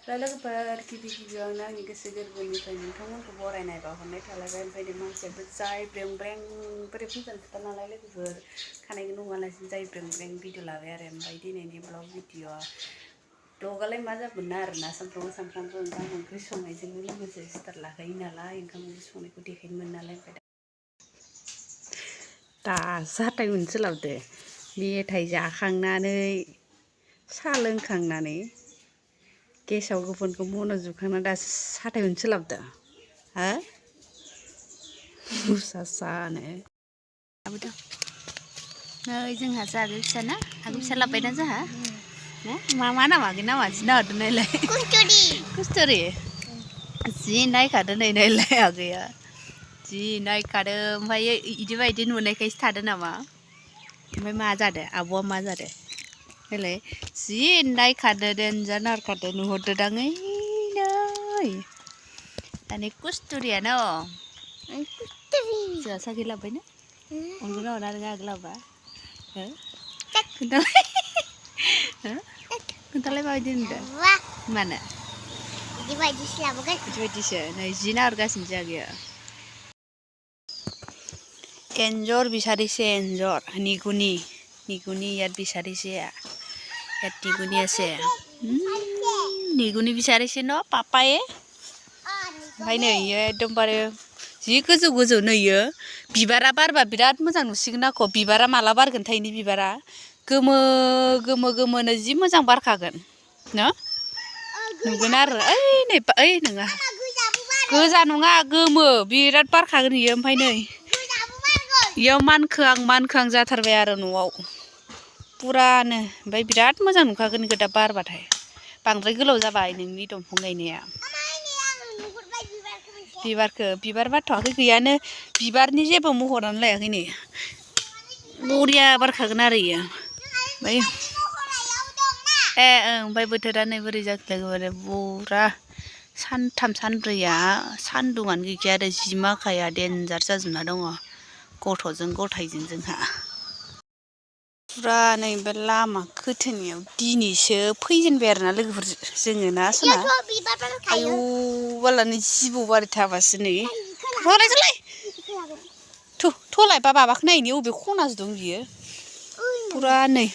लोगोफोर गिबियावनो आंनि गोसो गोरबोनिफ्राय नोंथांमोनखौ बरायनाय बावहरनाय थालायबाय। ओमफ्राय मानसियाबो जाय ब्रें ब्रें बोरै फैगोन खोथा नालाय लोगोफोर खानायखौ नुवालासिनो जाय ब्रें ब्रें भिडिअ लाबाय आरो। ओमफ्राय दिनैनि ब्लग भिडिअआ दगालाय मा जाबोना आरोना सानफ्रामबो ओंखाम ओंख्रि संनायजोंनो लोगोसे स्टार्ट लाखायो नालाय ओंखाम ओंख्रि संनायखौ देखायनो मोनो नालाय। ओमफ्राय दासो हाथाय हुनो सोलाबदो मेथाइ जाखांनानै साहा लोंखांनानै गेसाव गोफोनखौ मनाव जुखांना दासो हाथाय हुनो सोलाबदो हो मुसा सानो लाबोदों नै जोंहा आगै फिसा ना आगै फिसा लाबोबायना जोंहा मा नामा आगै नामा जि नाहरदो नायलाय कुस्तुरि जि नायखादो नै नायलाय आगैया जि नायखादो ओमफ्राय इदि बायदि नुनायखायसो थादो नामा ओमफ्राय मा जादो आब'आ मा जादो नायलाय जि नायखादो देनजार नारखादो नुहरदोदां ओइ नै दानि कुस्तुरियानो जोंहा साखि लाबोबायना अनगोन ना अना नोङो आगै लाबोबा हो खोन्थालाय माबायदि नुदों मानो बिदिबायदिसो लाबोगोन बिदिबायदिसो नै जि नाहरगासिनो आगैया एन्जर बिसारिसे एन्जर निगुनि यार बिसारिसे यार निगुनि আছে निगुनि बिसारिसे न पापाये ओमफ्राय नै इयो एकदमबारे जि गोजौ गोजौ नै इयो बिबारा बारबा बिराद मोजां नुसिगोन आख' बिबारा माला बारगोनथाय इनि बिबारा गोमो गोमो गोमोनो जि मोजां बारखागोन न नुगोन आरो ओइ नङा गोजा नङा गोमो बिराद बारखागोन इयो ओमफ्राय नै इयाव मानखोआं जाथारबाय आरो न'आव पुरानो ओमफ्राय बिराद मोजां नुखागोन इखो दा बारबाथाय बांद्राय गोलाव जाबाय नोंनि दंफां गायनाया बिबार बारथ'वाखै गैयानो बिबारनि जेबो महरानो लायाखै नै बरिया बारखागोन आरो इयो ओमफ्राय ओमफ्राय बोथोरा नै बोरै जाखो लोगोफोर पुरा सानथाम सानब्रैया सान्दुङानो गैखाया आरो जि माखाया देन्जार जाजोबना दङ गथ'जों गथायजों जोंहा पुरा नै बे लामा खोथेनायाव दिनैसो फैजेनबाय आरोना लोगोफोर जोङो ना सना आयौ बालानो जिबौ बारायथाबासो नै थलाय बा माबाखौ नायनि अबे खनासो दं बियो पुरा नै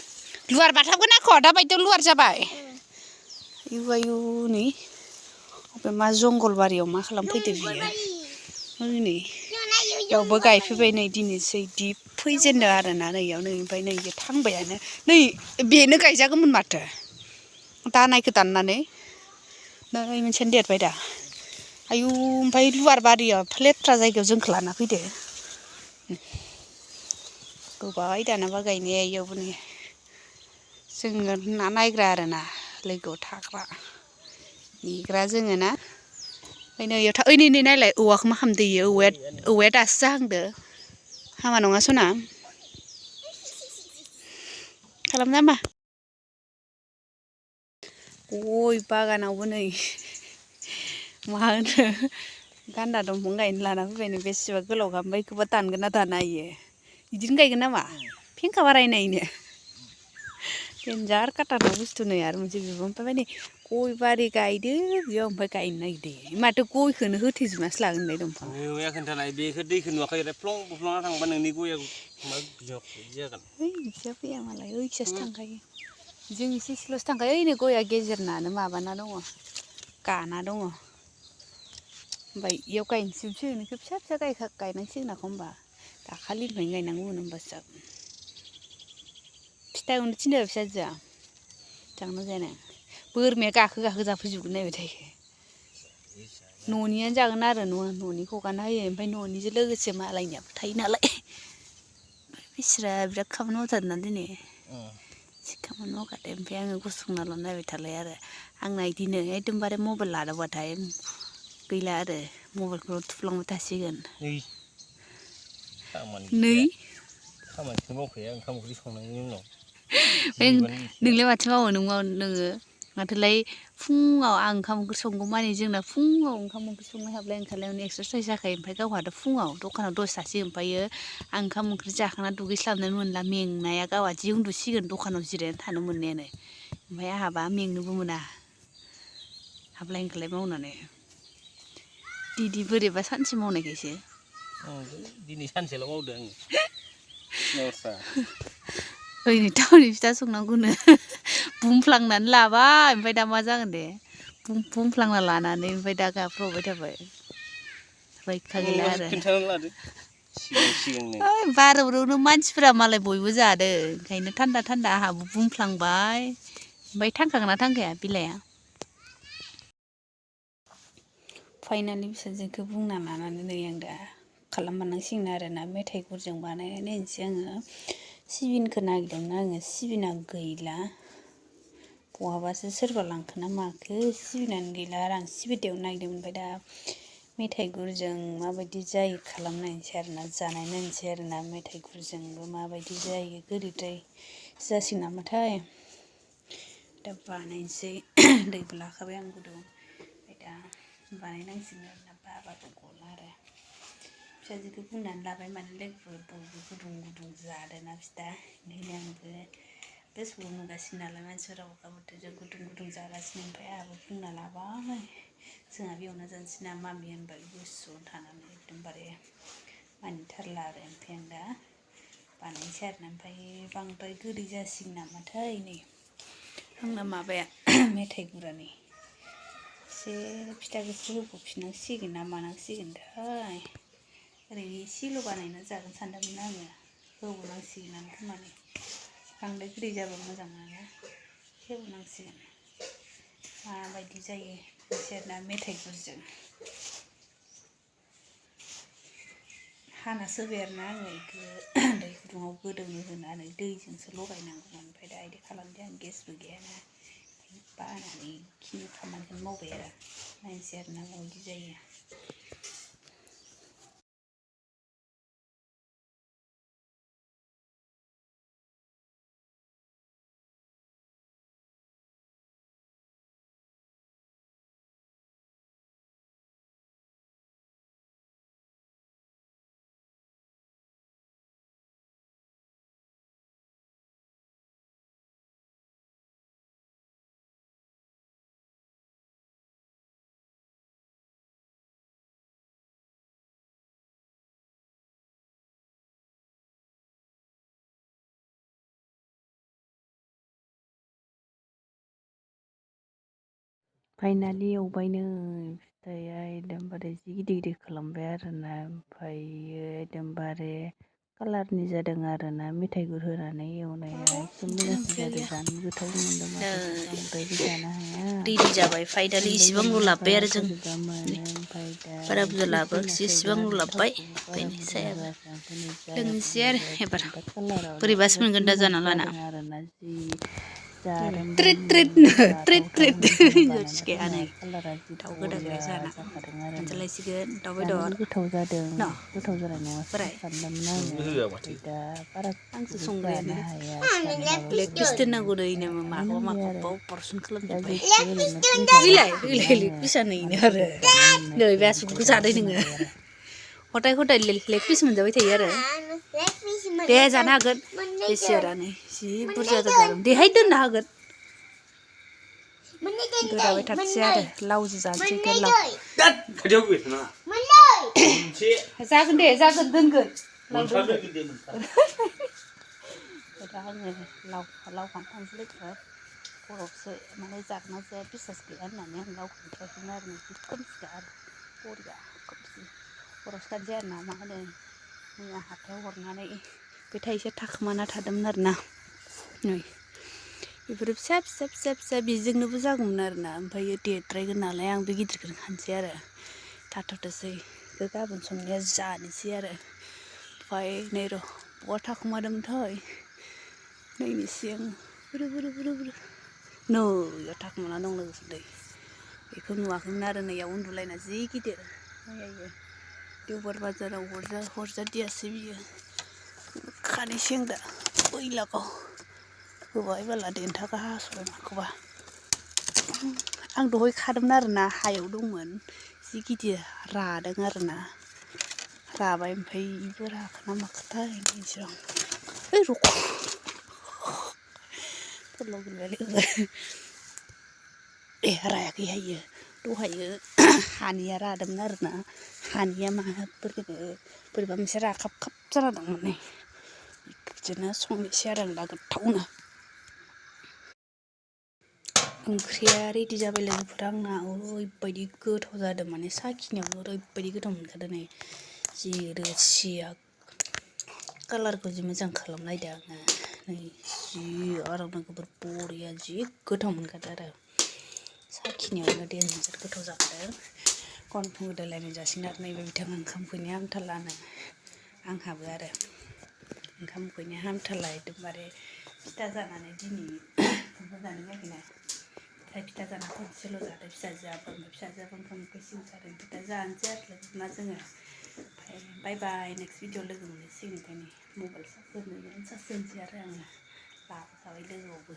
लुवार बाथाबगोन आख' दाबायदियाव लुवार जाबाय आयु नै बे मा जंगलबारियाव मा खालामफैदो बियो नै इयावबो गायफैबाय नै दिनैसो इदि फैजेनदों आरोना नै इयाव नै ओमफ्राय नै इयो थांबायानो नै बेनो गायजागौमोन माथो दानायखौ दाननानै नै मोनसेयानो देरबाय दा आयु ओमफ्राय लुवार बारियाव लेथ्रा जायगायाव जोंखौ लाना फैदो गोबाय दानाबा गायनाया इयावबो नै जोङो ना नायग्रा आरोना लोगोआव थाग्रा नेग्रा जोङो ना ओमफ्राय नै इयाव ओइ नै नायलाय औवाखौ मा खालामदो इयो औवाया दासो जाहांदो हामा नङा सना खालामना मा गय बागानावबो नै मा होनो गान्दा दंफां गायनो लाना फैबाय नै बेसेबा गोलावखा ओमफ्राय इखौबा दानगोन ना दाना इयो बिदिनो गायगोन नामा फेंखा बारायनायनो देन्जार काटारना बुस्थु नै आरो मोनसे बेबो ओमफ्राय नै गय बारि गायदो बेयाव ओमफ्राय गायनो नागिरदो माथो गयखौनो होथेजोबनासो लागोनलाय दंफां औया खोन्थानाय बेखौ दैखौ नुवाखै ओरै फ्लं बुफ्लंना थांबा नोंनि गया मा बिदि जागोन बिदिया फैया मालाय ओइखिसो थांखायो जों एसे एसेल'सो थांखायो ओइनै गया गेजेरनानो माबाना दङ गाना दङ ओमफ्राय इयाव गायनोसैसो नोंखौ फिसा फिसा गायनांसिगोन आख' होमबा दाखालिनिफ्रायनो गायनांगौमोन होमबासो जागोन फिथाइ उनो थिनदो फिसाजोआ जागोन जाया नों बोरमाया गाखो जाफैजोबगोन नायबाय थायो न'नियानो जागोन आरो न'निखौ हगारना होयो ओमफ्राय न'निजों लोगोसे मालायनियाबो थायो नालाय बिसोरा बिराद खामानि मावथारोना दिनै जि खामानि मावखादो ओमफ्राय आङो गसंनाल' नायबाय थालाय आरो आंना इदिनो एकदमबारे मबाइल लादावबाथाय गैला आरो मबाइलखौ थुफ्लांबाय थासिगोन नै खामानिखौ मावखाया ओंखाम ओंख्रि संनायनि उनाव नोंलाय माथो मावो नोङो माथोलाय फुङाव आं ओंखाम ओंख्रि संगौमानि जोंना फुङाव ओंखाम ओंख्रि संनाय हाबलाय ओंखारलायावनो एक्सारसाइस जाखायो ओमफ्राय गावहाथ' फुङाव दखानाव दसे थासिगोन ओमफ्रायो आं ओंखाम ओंख्रि जाखांना दुगैस्लाबनोनो मोनला मेंनाया गावहा जि उन्दुसिगोन दखानाव जिरायना थानो मोननायानो ओमफ्राय आंहाबा मेंनोबो मोना हाबलायखौलाय मावनानै दिदि बोरैबा सानसे मावनायखायसो दिनै सानसेल' मावदों आङो न'सा ओरैनो थावनि फिथा संनांगौनो बुंफ्लांनानै लाबाय ओमफ्राय दा मा जागोन दे बुंफ्लांना लानानै ओमफ्राय दा गाबफ्रावबाय थाबाय रैखा गैला आरो खिन्थानानै लादो सिगांनो बारावनो मानसिफोरा मालाय बयबो जादों ओंखायनो थान्दा थान्दा आंहाबो बुंफ्लांबाय ओमफ्राय थांखागोना थांखाया बिलाइआ फाइनालि फिसाजोखौ बुंना लानानै नै आं दा खालामबानांसिगोन आरोना मेथाइ गुरजों बानायनानै होनोसै आङो सिबिनखौ नागिरदोंमोन आङो सिबिना गैला बहाबासो सोरबा लांखो ना माखो सिबिनानो गैला आरो आं सिबिदायाव नागिरदोंमोन ओमफ्राय दा मेथाइ गुरजों माबायदि जायो खालामनायनोसै आरोना जानाय नायनोसै आरोना मेथाइ गुरजोंबो माबायदि जायो गोदैद्राय जासिगोन नामाथाय दा बानायनोसै दैबो लाखाबाय आं गुदुं ओमफ्राय दा बानायनांसिगोन आरोना बाबाबो गला आरो फिसाजोखौ बुंनानै लाबाय माने लोगोफोर बयबो गुदुं गुदुं जादोंना फिथा ओंखायनो आंबो फेसबुकाव नुगासिनो नालाय मानसिफोरा अखा बोथोरजों गुदुं गुदुं जागासिनो ओमफ्राय आंहाबो बुंना लाबाय जोंहा बेयावनो जानोसै ना मामि होनबाय गुसुआव थानानै एकदमबारे मानिथारला आरो ओमफ्राय आं दा बानायनोसै आरोना ओमफ्राय बांद्राय गोदै जासिगोन नामाथाय नै आंना माबाया मेथाइ गुरानि एसे फिथाखौसो होबोफिननांसिगोन ना मानांसिगोनथाय ओरैनो एसेल' बानायना जागोन सानदोंमोन आङो होबावनांसिगोनानो खोमाने बांद्राय गोदै जाबा मोजां नङा होबावनांसिगोन माबायदि जायो बिसोरना मेथाइ गुरजों हाना सोबाय आरोना आङो बेखौ दै गुदुङाव गोदौनो होनानै दैजोंसो लगायनांगौमोन ओमफ्राय दा बिदि खालामदों आं गेसबो गैयाना बानानै खिनि खामानिखौनो मावबाय आरो नायनोसै आरोना माबायदि जायो फाइनालि एवबायनो फिथाइया एकदमबारे जि गिदिर गिदिर खालामबाय आरोना ओमफ्रायो एकदमबारे कालारनि जादों आरोना मेथाइ गुर होनानै एवनाया एसे मोजांसिन जादों जानो गोथाव मोनदों माथो बांद्रायबो जानो हाया रेडि जाबाय फाइनालि इसिबांल' लाबोबाय आरो जों बोरैबा मोनो ओमफ्राय दा बारा बुरजा एसे लाबोआखिसै इसिबांल' लाबोबाय बारा बेनो बुरजा सायाबो होआखै ओंखायनो लोंनोसै आरो एबार दा कालारानो बोरैबासो बिराद मोनगोन दा मोजां जाना लाना जादों आरोना जि जारोम ट्रिट ट्रिट ट्रिट जाथावथाव ट्रिट निजेनो बानायना हिनजावसिखाया नै दोननाय कालारा जि दाउ बरिया गोदाबाय जाना जाखादों आरोना मोनजालायसिगोन दाउ जानोबो बेदर गोथाव जादों न' गोथाव जानाय नङासो बोराय सानदोंमोन आङो नोंबो होआ माथो ओमफ्राय दा बारा आंसो गोथावखौबो संग्रायानो जानो हाया लेग पिस जानोबाबो दोननांगौ दै दा माखौबा बानायनांबाय माखौबा आरो अपारेसन दा खालामजोब्बाय जायखिया ओरैनो इलाय बुंखाबायसिगोन इलाय लेग आङो पिसा नैनो आरो मानसिफोर जानो नै होननायखौ बे ओमफ्राय आसुगुरखौ दा जादों नोङो होनांबाय आरो हदाय हदाय लेग पिस मोनजाबाय थायो आरो दे जानो हागोन बेसेरानो जि बुरजा जादों देहाय दोननो हागोन गोदाबाय थाथोंसै आरो लावजो जानोसै गोलाव खाथियाव फैबाय थानाङा जागोन दे जागोन दोनगोन मोनफा दोनगोन दे मोनफा दा आङो लाव फान्थामसो लोगोफोर खर'सो माने जागोन ना जाया बिसास गैया होननानै आं लावखौ ओंखाराखैमोन आरो जि खोमसिखा आरो बरिया खोमसि खर'सो गानसै आरो ना मा होनो मैया हाथायाव हरनानै बे थाइसे थाखोमाना थादोंमोन आरोना नै बेफोरो फिसा फिसा फिसा फिसा बेजोंनोबो जागौमोन आरोना ओमफ्राय देरद्रायगोन नालाय आं बे गिदिरखौनो खानोसै आरो थाथ'थोसै बेखौ गाबोन संनाया जानोसै आरो ओमफ्राय नै र' बहा थाखोमादोंमोनथाय नायनोसै आङो बोरो बोरो बोरो बोरो नै इयाव थाखोमाना दं लोगोफोर बेखौ नुवाखैमोन आरो नैयाव उन्दुलायना जि गिदिर मैयायो देवबार बाजाराव हरजादियासै बियो खानोसै आं दा बैलागाव होबाय बाला देन्थाखौ हास'बाय माखौबा आं दहाय खादोंमोन आरोना हायाव दंमोन जि गिदिर रादों आरोना राबाय ओमफ्राय बेबो राखोना माखोथाय नायनोसै आं ओइ रख' फर्लाव गोलैबाय लोगो ए रायाखैहाय इयो दहायो हानिया रादोंमोन आरोना हानिया माफोरखौ बोरैबा मोनसे राखाब खाब जाना दंमोन नै बिदिनो संनोसै आरो आं दा गोथावनो ओंख्रिया रेडि जाबाय लोगोफोर आंना ओरैबायदि गोथाव जादों माने साखिनायावनो ओरैबायदि गोथाव मोनखादों नै जि रोसिया कालारखौ जि मोजां खालामलायदों आङो नै जि आरामनो गोबोर बरिया जि गोथाव मोनखादों आरो साखिनायावनो देन्जार गोथाव जाखादों गन्थं गोदोलायनाय जासिगोन आरो नैबे बिथाङा ओंखाम उखैनाया हामथारलानो आंहाबो आरो ओंखाम उखैनाया हामथारला एकदमबारे फिथा जानानै दिनै ओंखामखौ जानो बायाखैना फिथा जाना खनसेल' जादों फिसाजोआबो ओमफ्राय फिसाजोआबो ओंखाम उखैसिगोनथारो फिथा जानोसै आरो ना जोङो ओमफ्राय बाय बाय नेक्स्ट भिडिअ लोगो मोनलायसिगोन ओंखायनो मबाइल चार्ज होनोसै आरो आङो लाबोखाबाय लोगोआवबो